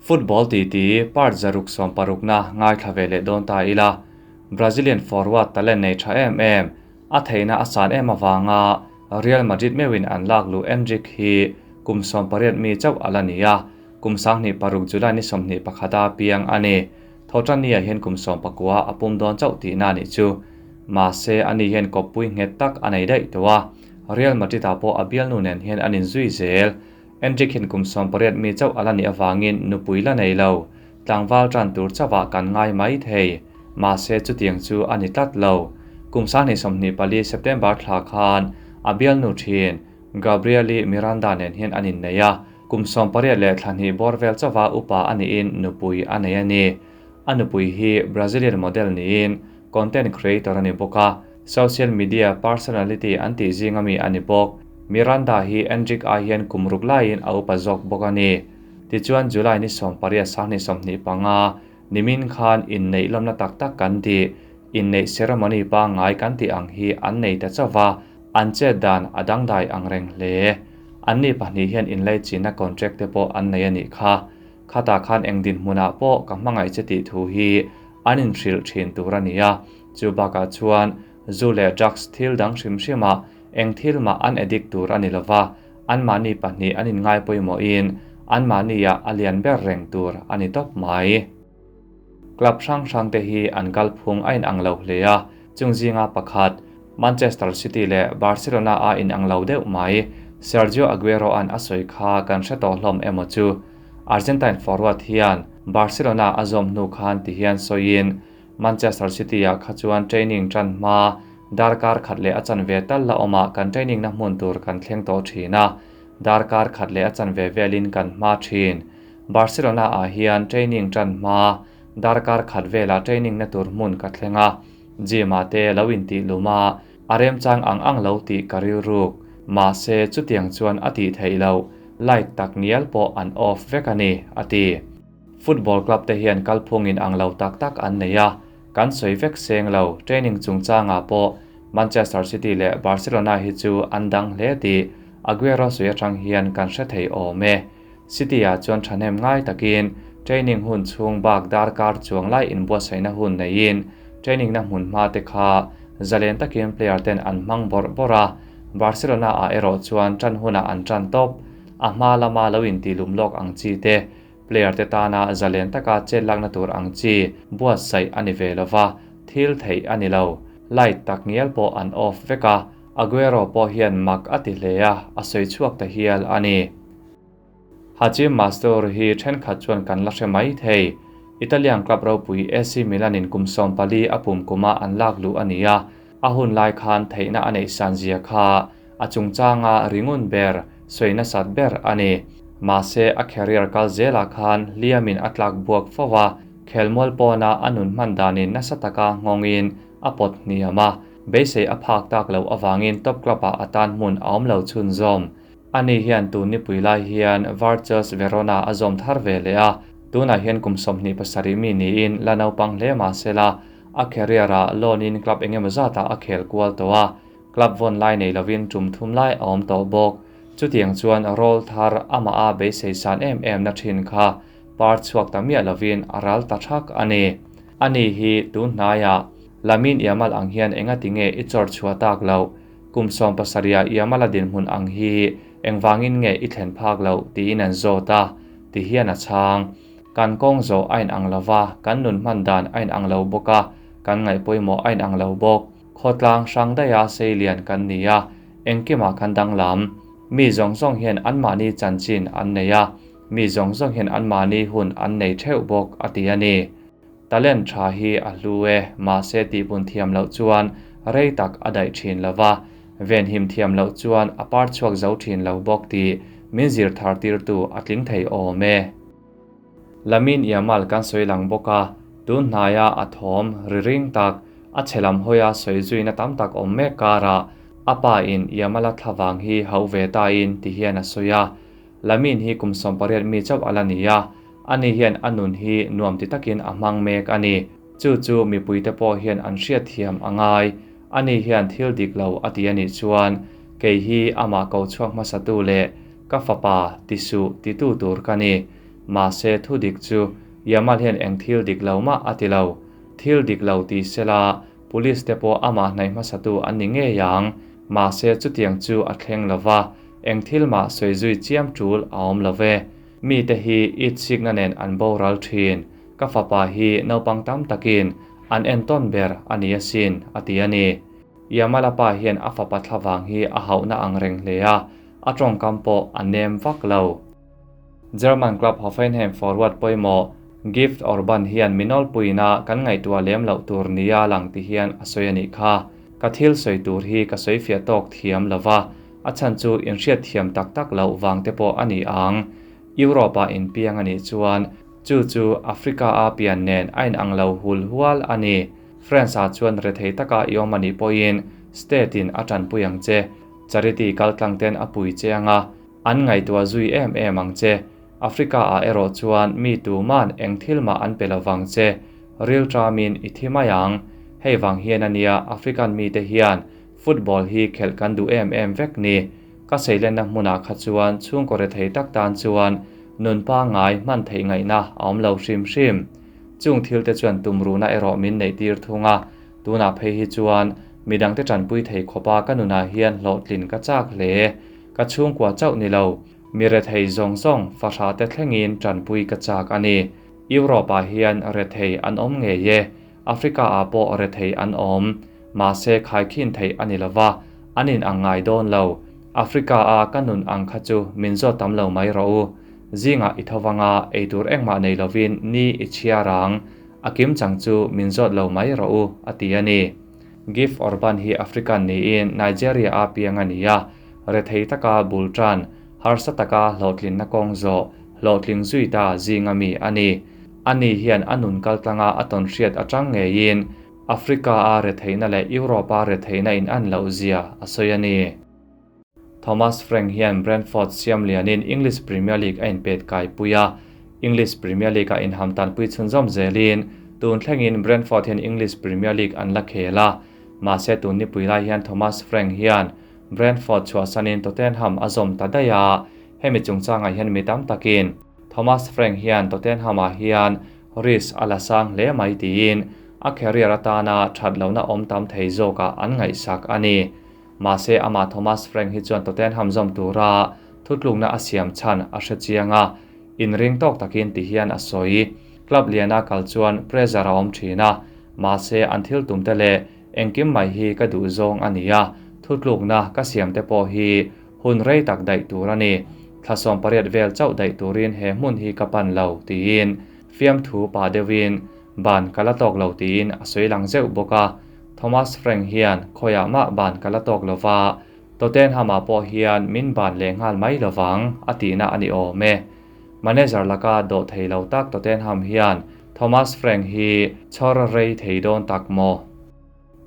Football titi part 160na ngaithla ve leh dawn ta ila. Brazilian forward talent nei tha em em, a theihna a san em avanga Real Madrid meuhin an lak luh Endrick hi kum 18 mi chauh a la ni a, kum 2006 July ni 21 a piang a ni. Thawhtanni ah hian kum 19 a pum dawn chauh tihna a nih chu. Mahse, ani hian kawppui nghet tak a nei daih tawh a, Real Madrid ah pawh a bialnu nen hian an inzui zel. Endrick hian kum 18 mi chauh a la nih avangin nupui la nei lo, tlangval tan tur chauhah kan ngai mai thei. Mahse, chutiang chu a ni tlat lo. Kum 2024 September thla khan a bialnu thin Gabrieli Miranda nen hian an innei a, kum 18 leh thla hnih bawr vel chauha upa a niin nupui a nei a ni. A nupui hi Brazilian model niin content creator a ni bawk a, social media personality an tih zinga mi a ni bawk. Miranda hi Endrick ai hian kum ruk laiin a upa zawk bawk a ni. Tichuan July ni 18 2025 nimin khan inneih lawmna tak tak kan tih, inneih ceremony pangngai kan tih ang hi an nei ta chauh va, an chet dan a dangdai ang reng hle. Anni pahnih hian inlaichinna contract te pawh an nei a nih kha. Khatah khan eng dinhmunah pawh ka hmangaih che tih thu hi an inhrilh thin tur a ni a, chu bakah chuan zu leh drugs thil dang hrim hrimah eng thil mah an addict tur a ni lova, anmahni pahnih an inngai pawimawhin anmahniah a lian ber reng tur a ni tawp mai. Club hrang hrang te hi an kalphung a inang lo hle a, chung zinga pakhat, Manchester City leh Barcelona a inang lo deuh mai. Sergio Aguero-a'n a sawi kha kan hre tawh hlawm emaw chu. Argentine forward hian Barcelona a zawm hnu khan ti hian sawiin, Manchester City-ah kha chuan training tan hma darkar khat leh a chanve tal la awmah kan training na hmun tur kan thleng tawh thin a, darkar khat leh a chanve velin kan hma thin. Barcelona-ah hian training tan hma darkar khat velah training na tur hmun ka thleng a, gym-ah te lo intih lum a, a remchang ang ang lo tih ka rilruk. Mahse, chutiang chuan a tih theih loh, light tak ngial pawh an off vek a ni, a ti. Football club te hian kalphungin ang lo tak tak an nei a, kan sawi vek seng lo, training chungchangah pawh Manchester City leh Barcelona hi chu an dang hle tih Aguero sawi atang hian kan hre thei awm e. City-ah chuan thahnem ngai takin training hun chhung bak darkar chuang lai inbuatsaihna hun neiin training na hmun hma te kha zalen takin player ten an hmang bawrh bawrh a, Barcelona-ah erawh chuan tan hunah an tan tawp. A hma lama lo intih lum lawk ang chi te, player te tana zalen taka chet lakna tur ang chi buatsaih a ni ve lova, thil theih a ni lo. Light tak ngial pawh an off vek a, Aguero pawh hian mak a ti hle a, a sawi chhuak ta hial a ni. Hachim Mastour hi thenkhat chuan kan la hre mai thei. Italian club ropui AC Milan in kum 14 a pum kuma an lak luh a ni a, a hun lai khan theihna a neih san zia kha a chungchanga ringun ber, sawi nasat ber a ni. Mahse, a career kal zelah khan hliamin a tlak buak fo a, khelmual pawna a nun hman danin nasa taka nghawngin a pawt hniam a, beisei a phak tak loh avangin top club-ah a tan hmun a awm lo chhunzawm. Ani hian tun nipui lai hian Virtus Verona a zawm thar ve leh a, tunah hian kum 27 mi niin la naupang hle mah sela, a career-ah loan-in club engemaw zatah a khel kual tawh a, club vawn lai nei lovin tum thum lai a awm tawh bawk. Chutiang chuan role thar amah a beisei san em em na thin kha par chhuak ta miah lovin a ral ta thak a ni. Ani hi tun hnaiah Lamine Yamal ang hian engati nge i chawr chhuah tak loh? Kum 17 Yamala dinhmun ang hi engvangin nge i thlen phak loh tiin an zawt a, ti hian a chhang. Kan kawng zawh a inang lo va, kan nun hman dan a inang lo bawk a, kan ngaihpawimawh a inang lo bawk. Khawtlang hrang daiha seilian kan ni a, engkimah kan danglam. Mi zawng zawng hian anmahni chanchin an nei a, mi zawng zawng hian anmahni hun an nei theuh bawk, a ti a ni. Talent tha hi a hlu e, mahse tihpun thiam loh chuan rei tak a daih thin lo va, venhim thiam loh chuan a par chhuak zo thin lo bawk tih min zir thar tirtu a tling thei awm e. Lamine Yamal kan sawi lang bawk a, tun hnaia a thawm ri ring tak, a chhe lam hawia sawi zuina tam tak awm mek karah a pa in Yamal-a thlavang hi hauh ve tain ti hian a sawi a. Lamine hi kum 18 mi chauh a la ni a, ani hian a nun hi nuam ti takin a hmang mek a ni. Chu chu mipuite pawh hian an hriat thiam a ngai. Ani hian thil dik lo a ti a nih chuan kei hi amah ko chhuak hmasatu leh ka fapa ti suh titu tur ka ni. Mahse thudik chu Yamal hian eng thil dik lo mah a ti lo. Thil dik lo ti sela Police te pawh amah hnaih hmasatu an ni ngei ang. Mahse chutiang chu a thleng lo va, eng thil mah sawi zui chiam tul a awm lo ve. Mite hi itsikna nen an boral thin. Ka fapa hi naupang tam takin an entawn ber a ni asin, a ti a ni. Yamala pa hian a fapa thlavang hi a hauhna ang reng hle a, a tawngkam pawh a nem vak lo. German club Hoffenheim forward pawimawh Gift Orban hian mi nawlpuiina kan ngaihtuah lem loh tur nia lang ti hian a sawi a nih kha. Ka thil sawi tur hi ka sawi fiah tawk thiam lo va, a chhan chu inhriat thiam tak tak loh vang te pawh a ni ang. Europe-ah inpiang a nih chuan chu chu Africa-a pian nen a inang lo hul hual a ni. France-ah chuan rethei taka i awm a nih pawhin state-in a tanpui ang che. Charity kaltlang ten a pui che ang a, an ngaihtuah zui em em ang che. Africa-ah erawh chuan mi tuman eng thil mah an pe lo vang che. Ril ṭamin i thi mai ang. Hei vang hian a nia African mite hian football hi khelh kan duh em em vek ni. Ka seilenna hmunah kha chuan chhungkaw rethei tak tan chuan nun pangngai hman theih ngaihna a awm lo hrim hrim. Chung thilte chuan tumruhna erawh min neih tir thung a, tunah phei hi chuan midangte ṭanpui thei khawpa ka nunah hian hlawhtlin ka chak hle. Ka chhungkua chauh ni lo, mi rethei zawng zawng fahrahte thlengin ṭanpui ka chak a ni. Europe-ah hian rethei an awm ngei e, Africa-ah pawh rethei an awm. Mahse khaikhin theih a ni lo va, an in ang ngai dawn lo. Africa-a ka nun ang kha chu min zawt tam lo mai rawh u. Zingah i tho vanga eitur engmah nei lovin ni i chhiar ang. A kim chang chu min zawt lo mai rawh u, a ti a ni. Gift Orban hi African niin Nigeria-a piang a ni a, rethei taka bul tan, harsa taka hlawhtlinna kawng zawh, hlawhtling zui ta zinga mi a ni. Ani hian a nun kaltlanga a tawn hriat atang ngeiin Africa-a retheihna leh Europe-a retheihna in an loh zia a sawi a ni. Thomas Frank hian Brentford siam lianin English Premier League a inpet kaipui a, English Premier League-a inham tanpui chhunzawm zelin tun thlengin Brentford hian English Premier League an la khel a, mahse tun nipui lai hian Thomas Frank hian Brentford chhuahsanin Tottenham a zawm ta daih a, hemi chungchangah hian mi tam takin Thomas Frank hian Tottenham-ah hian risk a la sang hle mai tiin a career atana that lohna awm tam thei zawkah an ngaihsak a ni. Mahse amah Thomas Frank hi chuan Tottenham zawm tura thutlukna a siam chhan a hre chiang a, inring tawk takin ti hian a sawi. Club liana kal chuan pressure a awm thin a, mahse an thil tumte leh engkim mai hi ka duh zawng a ni a, thutlukna ka siamte pawh hi hun rei tak daih tur a ni. Thla 18 vel chauh daih turin he hmun hi ka pan lo tiin fiamthu pah deuhin ban ka la tawk lo tiin a sawi lang zeuh bawk a. Thomas Frank hian khawiah mah ban ka la tawk lo va, Tottenham-ah pawh hian min ban leh nghal mai lo vang a tihna a ni awm e. Manager laka dawh thei lo tak Tottenham hian Thomas Frank hi chhawr rei thei dawn tak maw?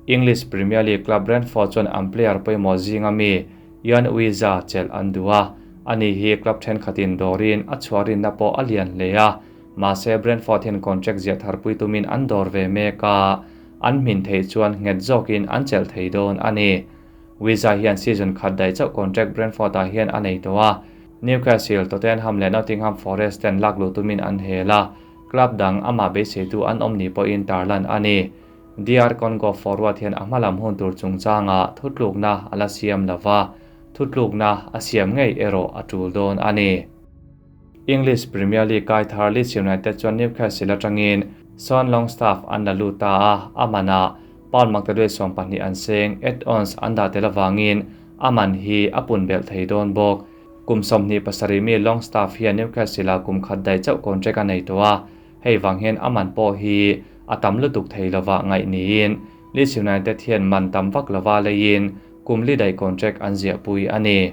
English Premier League club Brentford chuan an player pawimawh zinga mi Yoane Wissa chelh an duh a, ani hi club thenkhatin dawrin a chhuah rinna pawh a lian hle a, mahse Brentford hian contract ziah tharpui tumin an dawr ve mek a, an hmin theih chuan nghet zawkin an chelh thei dawn a ni. Wissa hian season khat daih chauh contract Brentford-ah hian a nei tawh a, Newcastle, Tottenham leh Nottingham Forest ten lak luh tumin an hel a, club dang amah beiseitu an awm ni pawhin tarlan a ni. DR Congo forward hian a hmalam hun tur chungchangah thutlukna a la siam lo va, thutlukna a siam ngei erawh a tul dawn a ni. English Premier League kai thar Leeds United chuan Newcastle atangin Sean Longstaff an la lut ta a, a manah pound maktaduai 12 an seng, add-ons an dah tel avangin a man hi a pun belh thei dawn bawk. Kum 27 mi Longstaff hian Newcastle-ah kum khat daih chauh contract a nei tawh a, hei vang hian a man pawh hi a tam lutuk thei lova ngaih niin Leeds United hian man tam vak lova leiin kum li daih contract an ziahpui a ni.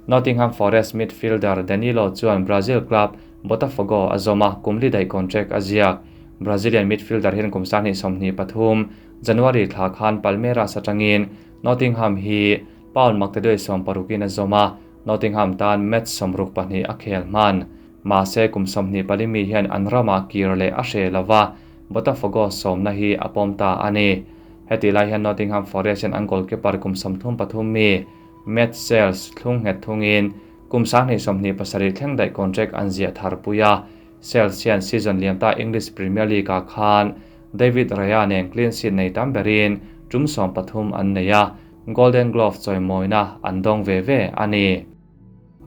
Nottingham Forest midfielder Danilo chuan Brazil club Botafogo a zawm a, kum li daih contract a ziak. Brazilian midfielder hian kum 2023 January thla khan Palmeiras atangin Nottingham hi pound maktaduai 60 in a zawm a, Nottingham tan match 62 a khel hman. Mahse kum 24 mi hian an ramah kir leh a hre lova, Botafogo sawmna hi a pawm ta a ni. Heti lai hian Nottingham Forest hian an goalkeeper kum 33 mi Matt Sales thlung nghet thungin Kum 2027 thleng daih contract an ziah thar pui a, Sels hian season liam ta English Premier League-ah khan David Raya nen clean sheet nei tam berin tum 13 an nei a, Golden Glove chawimawina an dawng ve ve a ni.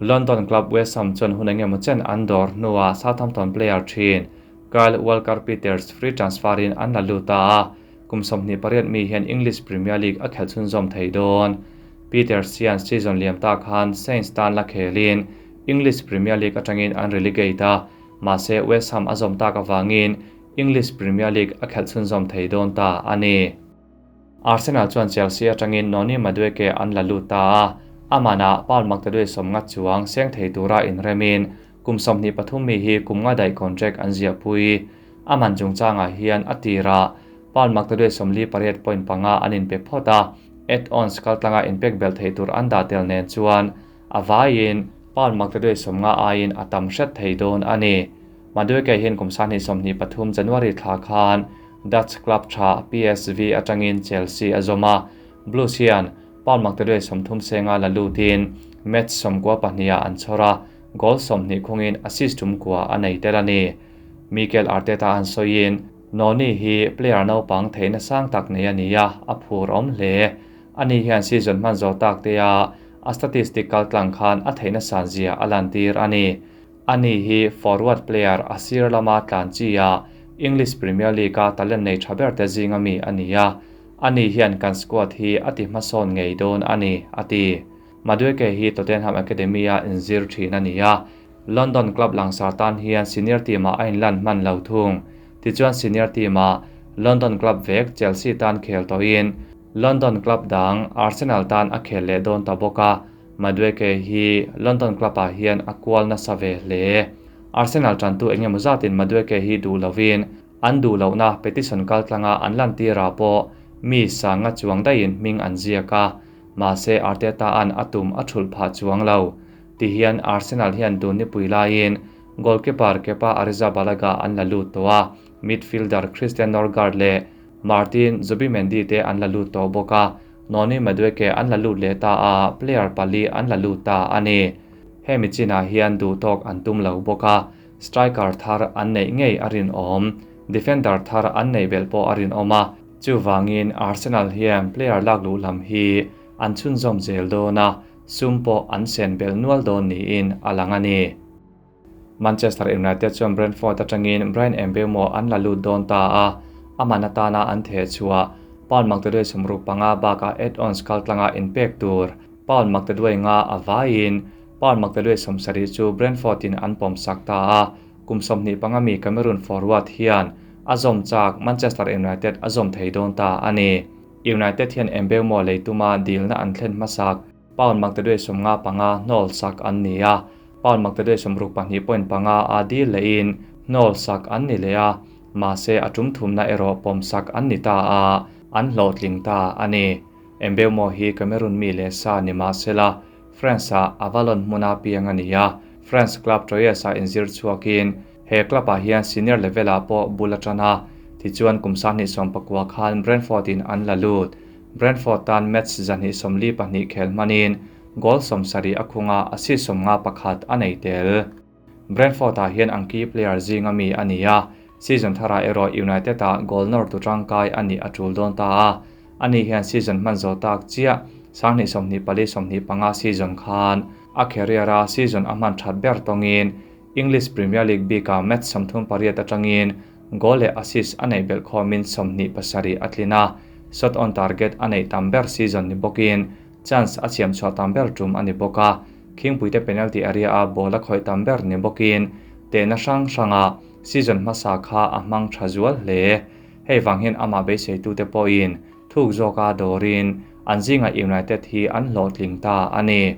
London club West Ham chuan hun engemaw chen an dawr hnuah Southampton player thin Kyle Walker-Peters free transfer-in an la lut ta a, kum 28 mi hian English Premier League a khelh chhunzawm thei dawn. Peters hian season liam ta khan Saints tan la khelin English Premier League atangin an relegate a, mahse West Ham a zawm tak awangin English Premier League a khelh chhunzawm thei dawn ta a ni. Arsenal chuan Chelsea atangin Noni Madueke an la lut ta a, amana pound maktaduai 50 chuang seng thei tura inremin kum 23 mi hi kum nga daih contract an ziah pui. Aman chungchangah hian a tira pound maktaduai 48.5 an inpe phawt a, add-ons kaltlanga inpek bel thei tur an dah tel nen chuan a vaiin pound maktaduai 50 aiin a tam hret thei dawn a ni. Madueke hian kum 2023 January thla khan Dutch club tha PSV atangin Chelsea a zawm a, Blues hian pound maktaduai 30 senga la lutin match 92 an chhawr a, goal 20 khungin assist tum kua a nei tel a ni. Mikel Arteta an sawiin Noni hi player naupang theihna sang tak nei a ni a, a phur awm hle. Ani hian season hman zo tak te a, a statistic kaltlang khan a theihna san zia a lan tir a ni. Ani hi forward player a sir lama tlan chi a, English Premier League a talent nei tha ber te zinga mi a ni a. Ani hian kan squad hi a ti hmasawn ngei dawn a ni, a ti. Madueke hi Tottenham Academy a inzir thin a ni a. London club langsar tan hian senior team a in lan hman lo thung. Tichuan senior team a London club vek Chelsea tan khel toin London club dang Arsenal tan a khel leh dawn ta bawk a. Madueke hi London club ah hian a kual nasa ve hle. Arsenal tantu engemaw zatin Madueke hi duh lovin an duh lohna petition kaltlanga an lan tira pawh mi sanga chuang daiin hming an ziak a, mahse Arteta an a tum a thulh phah chuang lo. Ti hian Arsenal hian tun ni pui laiin goalkeeper Kepa Arrizabalaga an la lut tawh a, midfielder Christian Norgaard leh Martin Zubimendi te an la lut tawh bawk a, Noni Madueke an la lut leh ta a, player pali an la lut ta a ni. Hemi chinah hian duh tawk an tum lo bawk a, striker thar an neih ngei a rinawm, defender thar an nei bel pawh a rinawm a, chuwangin Arsenal hian player lak luh lam hi an chhunzawm zel dawn a, sum pawh an sen bel nual dawn niin a lang a ni. Manchester United chuan Brentford atangin Bryan Mbeumo an la lut dawn ta a, aman atana an the chhuah pound maktaduai 65 bakah add-ons kaltlanga inpek tur pound maktaduai nga a vaiin pound maktaduai 70 chu Brentford in an pawm sak ta a, kum 25 mi Cameroon forward hian a zawm chak Manchester United a zawm thei dawn ta a ni. United hian Mbeumo leituma dilna an thlen hmasak pound maktaduai 55 hnawl sak an ni a, pound maktaduai 62.5 a dil lehin hnawl sak an ni leh a, mahse a tum thumna erawh pawm sak an ni ta a, an hlawhtling ta a ni. Mbeumo hi Cameroon mi leh sa ni mahsela France a Avalon hmuna piang a ni a, France club Troyes a inzir chhuakin he club ah hian senior level ah pawh bul atana tichuan kum 2019 khan Brentford in an la lut. Brentford tan match 42 khel hmanin goal 70 a khunga assist 51 a nei tel. Brentford ah hian ang key player zinga mi a ni a, season thara erawh United ah goal nawr tu tangkai a ni a tul dawn ta a. Ani hian season hman zo tak chiah 2024-25 season khan a career a season a hman that ber tawngin English Premier League bika match 38 atangin goal leh assist a nei bel khawmin 27 a tlina, shot on target a nei tam ber season ni bawkin chance a siam chhuah tam ber tum a ni bawk a, khingpuite penalty area a ball a khawih tam ber ni bawkin tehna hrang hranga season hmasa kha a hmang tha zual hle. Hei wang hian ama beisei tu te pawhin thuk zawka dawrin an zinga United hi an hlawhtling ta a ni.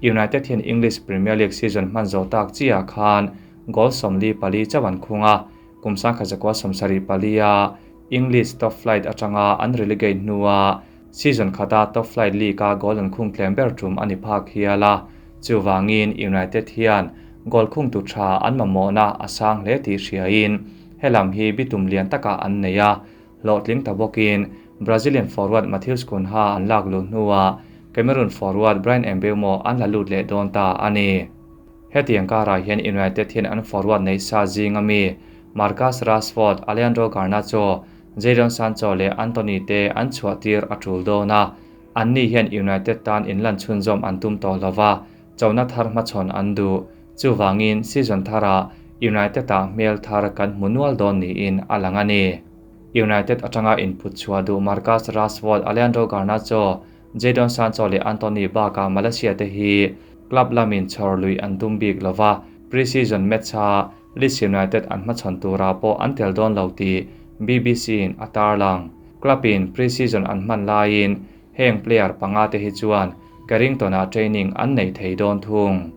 United hian English Premier League season hman zo tak chiah khan goal 44 chawan khunga, kum 1974 a English top flight atanga an relegate hnuah season khata top flight league a goal an khung tlem ber tum ani phak hiala, chuwangin United hian goal khung tu tha an mamawhna a sang hle ti hriain helam hi bitum lian taka an nei a, hlawhtling ta bawkin Brazilian forward Matheus Cunha an lak lu hnuah Cameroon forward Bryan Mbeumo an la lut leh dawn ta a ni. Hetiang karah hian United hian an forward neih sa zinga mi Marcus Rashford, Alejandro Garnacho, Jadon Sancho leh Antony te an chhuah tir a tul dawn a, anni hian United tan inlan chhunzawm an tum tawh lova, chona thar hmachhawn an duh. Chuvangin season tharah United-ah hmel thar kan hmu nual dawn niin a lang a ni. United atanga input chhuah duh Marcus Rashford, Alejandro Garnacho, Jadon Sancho leh Antony bakah Malaysia te hi club lamin chhawr luih an tum bik lova, pre-season match-a Leeds United an hmachhawn turah pawh an tel dawn lo tih BBC-in a tarlang. Club-in pre-season an hman laiin heng player panga te hi chuan Carrington-ah training an nei thei dawn thung.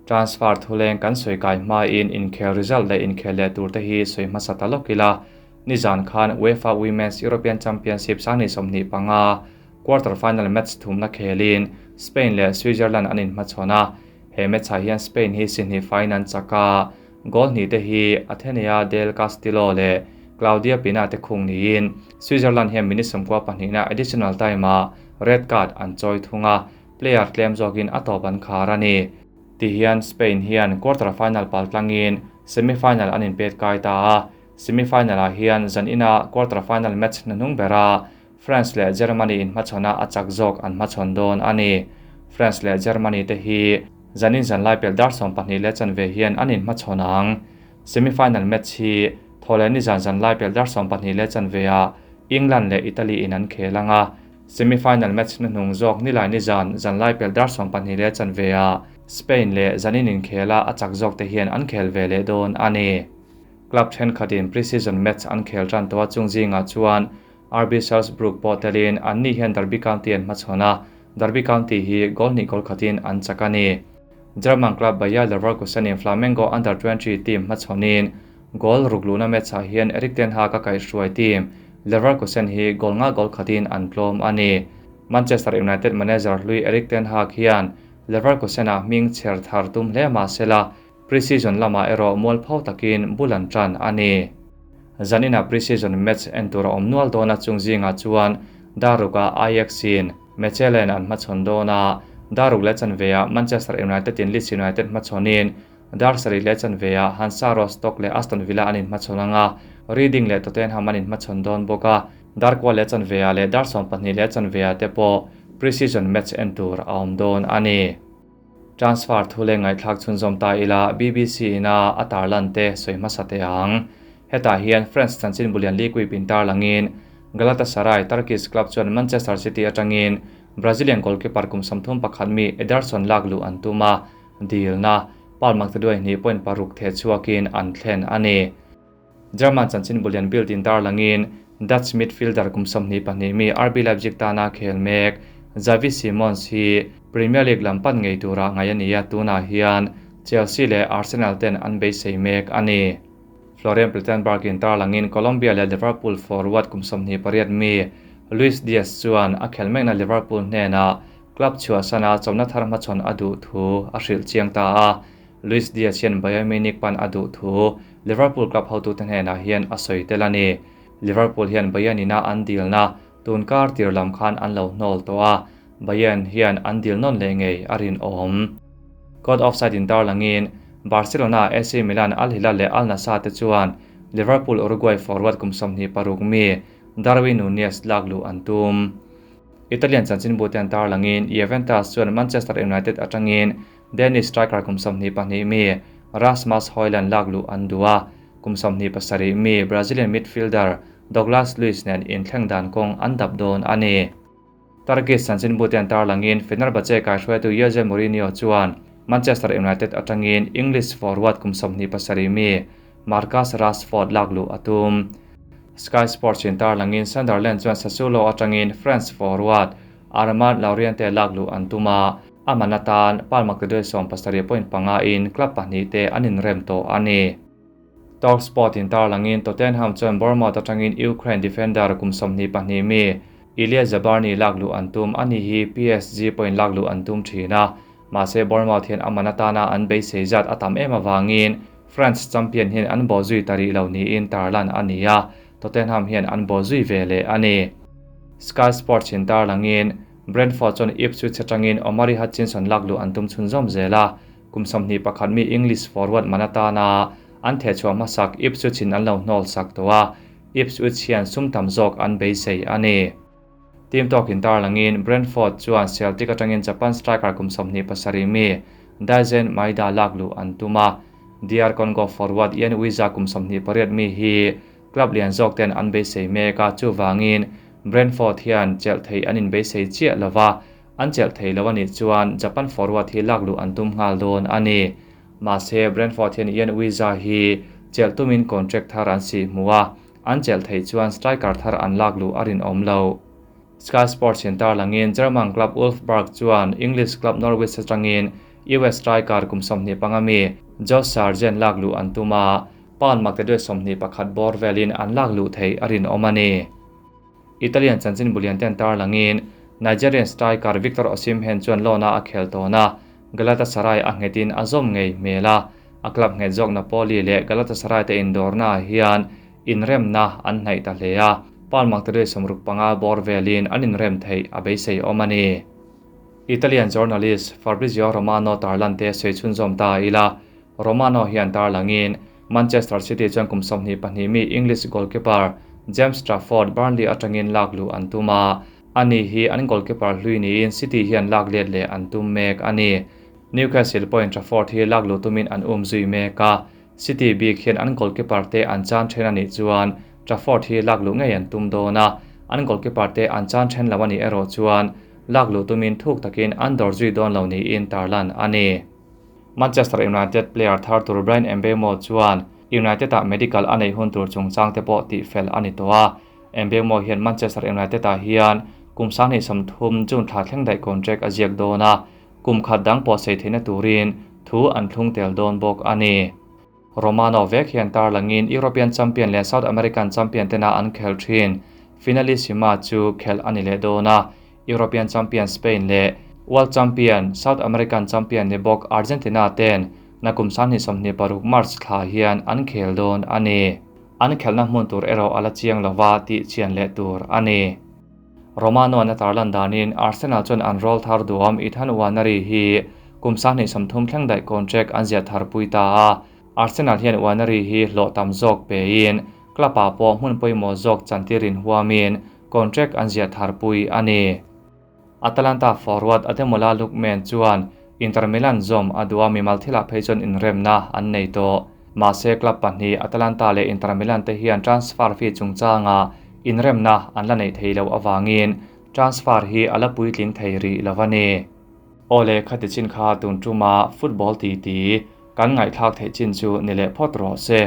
Transfer thuleng kan sawi kai hmain inkhel result leh inkhel leh tur te hi sawi hmasa ta lawk ila. Nizan khan UEFA Women's European Championship sangni 25 quarter final match thumna khelin Spain leh Switzerland an inhmachhawn a. He match-ah hian Spain hi si hnih faiin an chak a, goal hnih te hi Athenea del Castillo leh Claudia Pina te khung niin Switzerland hian minute 92na additional time-ah red card an chawi thung a, player tlem zawkin a tawp an khar a ni. Tihian Spain hian quarter final pal tlangin semi-final an inpet kai ta a, semi-final-ah hian zanina quarter final match hnuhnung bera France leh Germany inhmachhawnah a chak zawk an hmachhawn dawn a ni. France leh Germany te hi zanin zanlai pel dar 12 leh chanve hian an inhmachhawn ang. Semi-final match hi thawhleh nizan zanlai pel dar 12 leh chanveah England leh Italy in an khel anga. Semi-final match hnuhnung zawk nilai nizan zanlai pel dar 12 leh chanveah Spain leh zanin inkhela a chak zawk te hian an khel ve leh dawn a ni. Club thenkhatin pre-season match an khel tan tawh a chung zingah chuan RB Salzburg pawh telin anni hian Derby County an hmachhawn a, Derby County hi goal hnih goal khatin an chak a ni. German club Bayer Leverkusen in Flamengo under-20 team hmachhawnin goal ruk luhna match-ah hian Erik ten Hag a kaihhruai team Leverkusen hi goal nga goal khatin an tlawm a ni. Manchester United manager hlui Erik ten Hag hian Leverkusen-ah hming chher thar tum hle mahsela pre-season lamah erawh mual pho takin bul an tan a ni. Zanina pre-season match en tur a awm nual dawn a chung zingah chuan Daruka Ajax-in Mechelen an hmachhawn dawn a, Daruk leh chanveah Manchester United in Leeds United hmachhawnin dar sarih leh chanveah Hansa Rostock leh Aston Villa an inhmachhawn anga, Reading leh Tottenham an inhmachhawn dawn bawk a, Darkua leh chanveah leh dar 12 leh chanveah te pawh pre-season match en tur a awm dawn a ni. Transfer thuleng ngaihthlak chhunzawm ta ila BBC ina a tarlan te sawi hmasa te ang. Hetah hian France chanchin bulian Ligue pin tarlangin Galatasaray Turkish club chuan Manchester City atangin Brazilian goalkeeper kum 31 mi Ederson lak luh an tum a, deal na Paul Maktaduai 2.6 the chuakin an thlen a ni. German chanchin bulian Bild in tarlangin Dutch midfielder kum 22 mi RB Leipzig tana khel mek Xavi Simons hi Premier League lampan ngei tura ngai ania tuna hian Chelsea leh Arsenal ten an beisei mek a ni. Florian Plettenberg in tarlangin Colombia leh Liverpool forward kum 28 mi Luis Diaz chuan a khel mekna Liverpool hnena club chhuah sana chawna thar hmachhawn a duh thu a hrilh chiang ta a. Luis Diaz hian Bayern Munich pan a duh thu Liverpool club hotu te hnenah hian a sawi tel a ni. Liverpool hian Bayern ina an deal na tunkar tir lam khan an lo hnawl tawh a, Bayern hian an deal nawn leh ngei a rin awm. Code offside in tarlangin Barcelona, AC Milan, Al Hilal leh Al Nassr te chuan Liverpool Uruguay forward kum 26 mi Darwin Nunez lak luh an tum. Italian chanchin bu te an tarlangin Juventus chuan Manchester United atangin Danish striker kum 22 mi Rasmus Højlund lak luh an duh a, kum 27 mi Brazilian midfielder Douglas Luiz nen inthleng dan kawng an dap dawn a ni. Turkish chanchin bu te an tarlangin Fenerbahce kaihruaitu Jose Mourinho chuan Manchester United atangin English forward kum 27 mi Marcus Rashford lak luh a tum. Sky Sports in tarlangin Sunderland chuan Sassuolo atangin France forward Armand Lauriente lak luh an tum a, aman atan Palma Kedue 17.5 in club pahnih te an inrem tawh a ni. Talksport in tarlangin Tottenham chuan Bournemouth atangin Ukraine defender kum 22 mi Ilya Zabarny lak luh an tum ani hi PSG point lak luh an tum thin a, mahse Bournemouth hian aman atana an beisei zat a tam em awangin France champion hian an bo zui tari lo niin tarlan a ni a, Tottenham hian an bo zui ve leh a ni. Sky Sports in tarlangin Brentford chuan Ipswich atangin Omari Hutchinson lakluh an tum chhunzawm zel a, kum 21 mi English forward man atana an thehchhuah hmasak Ipswich in an lo hnawl sak tawh a, Ipswich hian sum tam zawk an beisei a ni. Team tawkin tarlangin Brentford chuan Celtic atangin Japan striker kum 27 mi Daizen Maeda lakluh an tum a, DR Congo forward Yann Wissa kum 28 mi hi Club lian zawk ten an beisei mek a, chuvangin Brentford hian chelh theih an inbeisei chiah lo va, an chelh thei lo a nih chuan Japan forward hi lak luh an tum nghal dawn a ni. Mahse, Brentford hian Yann Wissa hi chelh tumin contract thar an sih hmu a, an chelh theih chuan striker thar an lak luh a rinawm lo. Sky Sports in tarlangin German club Wolfsburg chuan English club Norwich atangin US striker kum 25 mi Josh Sargent lak luh an tum a, Pound makte duai 21 bawr velin an lak luh theih a rinawm a ni. Italian chanchin bulian ten tarlangin Nigerian striker Victor Osimhen chuan loan-a a khel tawn a, Galatasaray a nghetin a zawm ngei hmel a, a club nghet zawk Napoli leh Galatasaray te indawrnaah hian inremna an hnaih ta hle a, pound makte duai 65 bawr velin an inrem theih a beisei awm a ni. Italian journalist Fabrizio Romano tarlan te sawi chhunzawm ta ila, Romano hian tarlangin Manchester City chuan kum 22 mi English goalkeeper James Trafford Burnley atangin lak luh an tum a, ani hi an goalkeeper hlui niin City hian lak let leh an tum mek a ni. Newcastle pawhin Trafford hi lak luh tumin an um zui mek a, City bik hian an goalkeeper te an chan then a nih chuan Trafford hi lak luh ngei an tum dawn a, an goalkeeper te an chan then lo a nih erawh chuan lak luh tumin thuk takin an dawr zui dawn lo niin tarlan a ni. Manchester United player thar tur Bryan Mbeumo chuan United-ah medical a neih hun tur chungchang te pawh tih fel a ni tawh a. Mbeumo hian Manchester United-ah hian kum 2030 June thla thleng daih contract a ziak dawn a, kum khat dang pawh sei theihna turin thu an thlung tel dawn bawk a ni. Romano vek hian tarlangin European champion leh South American champion tena an khel thin Finalissima chu khelh a ni leh dawn a, European champion Spain leh World champion South American champion ni bawk Argentina ten nakum 2026 March thla hian an khel dawn a ni. An khelhna hmun tur erawh a la chiang lova tih chian leh tur a ni. Romano an a tarlan danin Arsenal chuan an roll thar duam Ethan Nwaneri hi kum 2030 thleng daih contract an ziah thar pui ta a, Arsenal hian Nwaneri hi hlawh tam zawk pein club-ah pawh hmun pawimawh zawk chantirin huamin contract an ziah thar pui a ni. Atalanta forward Ademola Lookman chuan Inter Milan zawm a duh a, mimal thilah phei chuan inremna an nei tawh. Mahse club pahnih Atalanta leh Inter Milan te hian transfer fee chungchanga inremna an la neih thei loh avangin transfer hi a la puitling thei rih lo a ni. Awle khati chin kha tun tuma football titi kan ngaihthlak theih chin chu ni leh phawt rawh se.